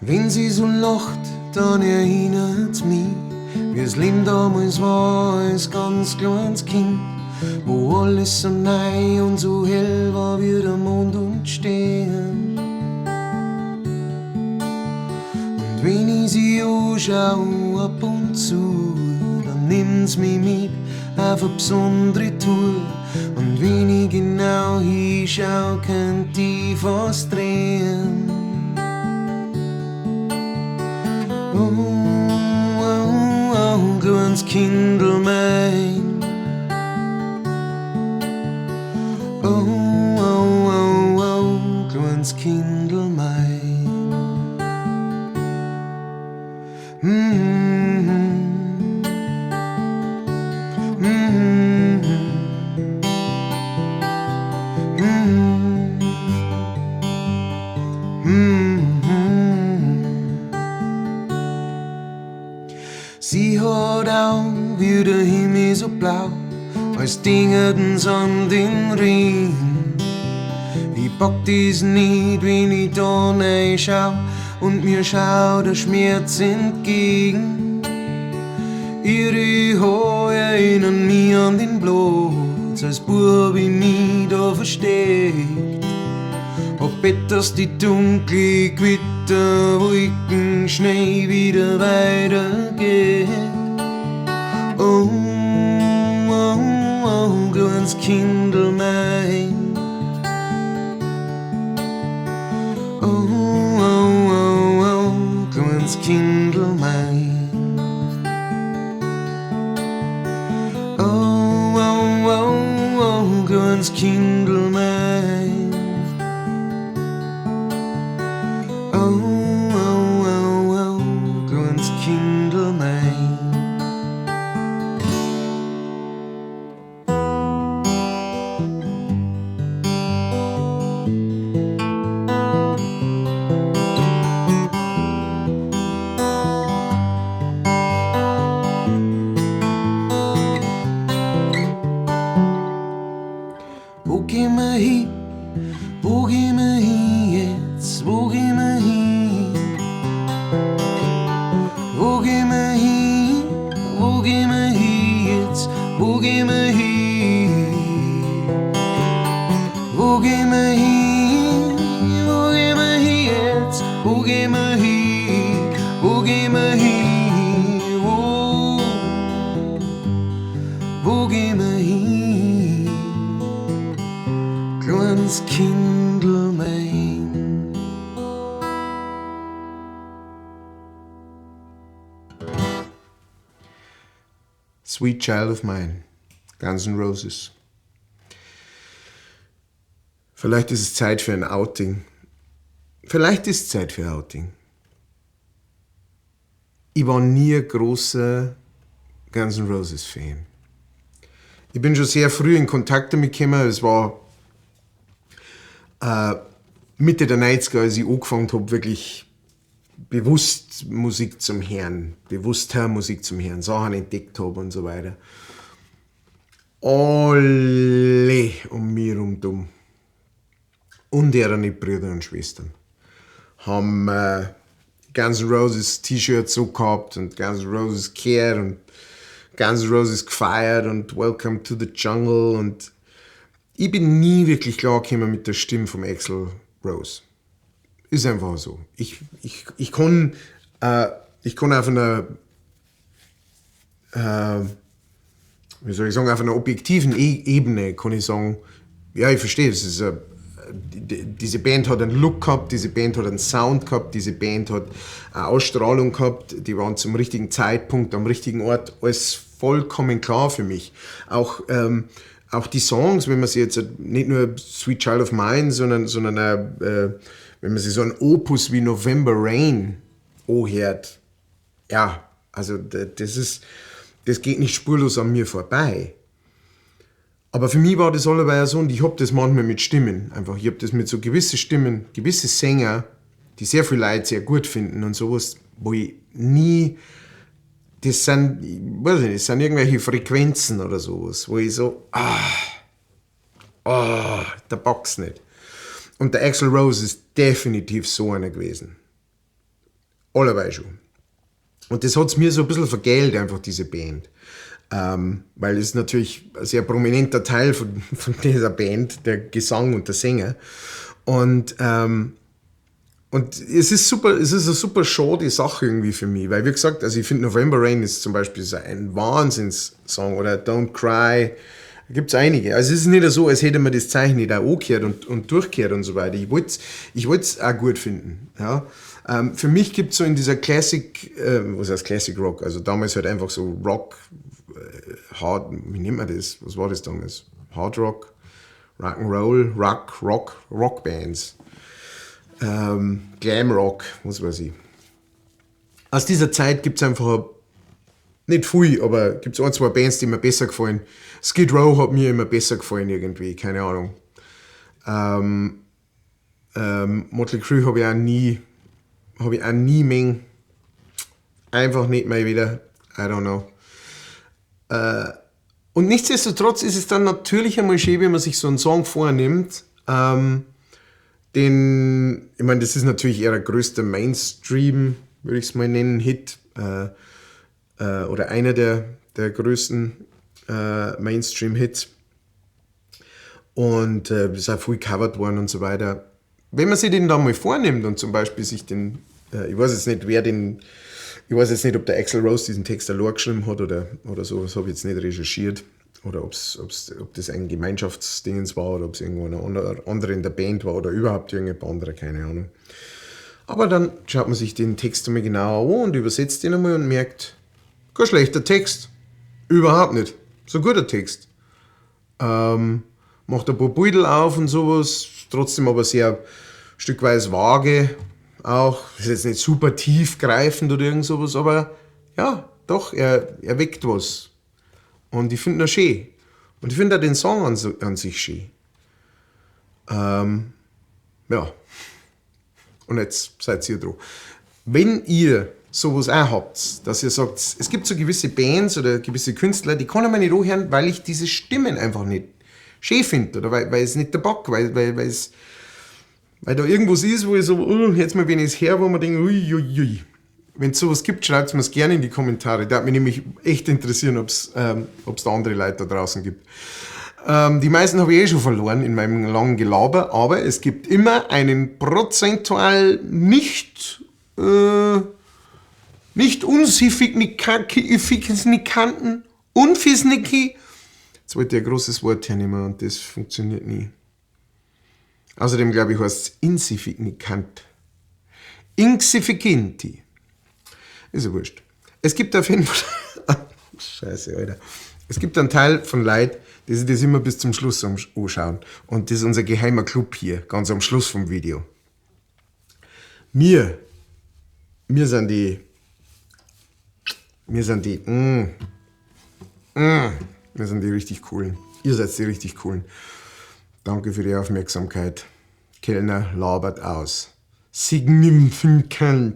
Wenn sie so lacht, dann erinnert's mich, wie's Leben damals war als ganz kleines Kind, wo alles so neu und so hell war wie der Mond und Stern. Und wenn ich sie anschau ab und zu, dann nimmt's mich mit auf eine besondere Tour. Und wenn ich genau hinschau, könnt ich fast drehen. Oh, oh, oh, kleines Kindl mein. Oh, oh, oh, oh, kleines Kindl mein. Mm-hmm. Mm-hmm. Mm-hmm. Mm-hmm. Sie hat Augen wie der Himmel so blau, als dingerten's an den Regen. Ich pack dies nicht, wenn ich da schau, und mir schaut der Schmerz entgegen. Ihre Haare erinnern mich an den Platz, als Bub ich mich da versteckt. Hab dass die dunkle Gewitterwolken schnell wieder weitergeht. Oh, oh, oh, kleines Kindl mein. Oh, oh, oh, oh, kleines Kindl mein. Oh, oh, oh, oh, kleines Kindl mein. Oh, oh, oh, oh, kleines Kindl mein. Wo gehen wir hin? Wo gehen wir hin jetzt? Wo gehen wir hin? Wo gehen wir hin? Wo gehen wir hin jetzt? Wo gehen wir hin? Wo gehen wir hin? Wo gehen wir hin jetzt? Wo gehen wir hin? Wo gehen wir hin? Wo? Wo gehen wir hin? Kleines Kindl mein. Sweet Child of Mine, Guns N' Roses. Vielleicht ist es Zeit für ein Outing. Vielleicht ist es Zeit für ein Outing. Ich war nie ein großer Guns N' Roses Fan. Ich bin schon sehr früh in Kontakt damit gekommen. Es war Mitte der 90er, als ich angefangen hab, wirklich bewusst Musik zum Hören, bewusster Musik zum Hören, Sachen entdeckt hab und so weiter. Alle um mich rundum und ihre Brüder und Schwestern haben Guns N' Roses T-Shirts so gehabt und Guns N' Roses gehört und Guns N' Roses gefeiert und Welcome to the Jungle, und ich bin nie wirklich klargekommen mit der Stimme vom Axl Rose. Ist einfach so. Ich kann auf einer wie soll ich sagen, auf einer objektiven Ebene kann ich sagen, ja, ich verstehe, es ist a, die, diese Band hat einen Look gehabt, diese Band hat einen Sound gehabt, diese Band hat eine Ausstrahlung gehabt, die waren zum richtigen Zeitpunkt, am richtigen Ort, alles vollkommen klar für mich. Auch die Songs, wenn man sie jetzt nicht nur Sweet Child of Mine, sondern auch, wenn man sich so ein Opus wie November Rain anhört, ja, also das ist, das geht nicht spurlos an mir vorbei. Aber für mich war das alleweil so, und ich hab das manchmal mit Stimmen einfach. Ich hab das mit so gewissen Stimmen, gewisse Sänger, die sehr viele Leute sehr gut finden und sowas, wo ich nie, das sind, ich weiß nicht, das sind irgendwelche Frequenzen oder sowas, wo ich so, ah, da pack's nicht. Und der Axl Rose ist definitiv so einer gewesen. Allerweil schon. Und das hat's mir so ein bisschen vergällt, einfach diese Band. Weil es natürlich ein sehr prominenter Teil von dieser Band, der Gesang und der Sänger. Und es ist super, es ist eine super schade Sache irgendwie für mich, weil, wie gesagt, also ich finde, November Rain ist zum Beispiel so ein Wahnsinnssong oder Don't Cry, da gibt's einige. Also es ist nicht so, als hätte man das Zeug nicht auch angehört und durchgehört und so weiter. Ich wollt's auch gut finden. Ja. Für mich gibt's so in dieser Classic, was heißt Classic Rock, also damals halt einfach so Rock, Hard, wie nennt man das? Was war das damals? Hard Rock, Rock'n'Roll, Rock, Rock, Rock Bands, Glam Rock, was weiß ich. Aus dieser Zeit gibt's einfach nicht viel, aber gibt's ein, zwei Bands, die mir besser gefallen. Skid Row hat mir immer besser gefallen irgendwie, keine Ahnung. Mötley Crüe habe ich auch nie mögen. Einfach nicht mehr wieder. I don't know. Und nichtsdestotrotz ist es dann natürlich einmal schön, wenn man sich so einen Song vornimmt, den, ich meine, das ist natürlich ihr größter Mainstream, würde ich es mal nennen, Hit, oder einer der größten Mainstream-Hits. Und ist auch viel gecovert worden und so weiter. Wenn man sich den da mal vornimmt und zum Beispiel sich den, ich weiß jetzt nicht, wer den, ich weiß jetzt nicht, ob der Axl Rose diesen Text allein geschrieben hat oder so, das habe ich jetzt nicht recherchiert. Oder ob das ein Gemeinschaftsdingens war oder ob es irgendwo ein anderer in der Band war oder überhaupt irgendjemand anderer, keine Ahnung. Aber dann schaut man sich den Text einmal genauer an und übersetzt den einmal und merkt, kein schlechter Text. Überhaupt nicht. So ein guter Text. Macht ein paar Beutel auf und sowas, trotzdem aber sehr stückweise vage auch. Ist jetzt nicht super tiefgreifend oder irgend sowas, aber ja, doch, er weckt was. Und ich finde ihn schön. Und ich finde auch den Song an sich schön. Ja. Und jetzt seid ihr dran. Wenn ihr sowas auch habt, dass ihr sagt, es gibt so gewisse Bands oder gewisse Künstler, die kann ich mir nicht anhören, weil ich diese Stimmen einfach nicht schön finde oder weil es nicht der Bock, weil da irgendwas ist, wo ich so, oh, jetzt mal, wenn ich es her, wo man denkt, ui, ui, ui. Wenn es sowas gibt, schreibt es mir gerne in die Kommentare. Da würde mich nämlich echt interessieren, ob's da andere Leute da draußen gibt. Die meisten habe ich eh schon verloren in meinem langen Gelaber, aber es gibt immer einen prozentual nicht unsignifikanten, unfisniki. Jetzt wollte ich ein großes Wort hernehmen und das funktioniert nie. Außerdem, glaube ich, heißt es insignifikant. Insignificanti. Ist ja wurscht. Es gibt auf jeden Fall. Scheiße, Alter. Es gibt einen Teil von Leuten, die sich das immer bis zum Schluss anschauen. Und das ist unser geheimer Club hier, ganz am Schluss vom Video. Mir sind die richtig coolen. Ihr seid die richtig coolen. Danke für die Aufmerksamkeit. Kellner labert aus. Signifikant.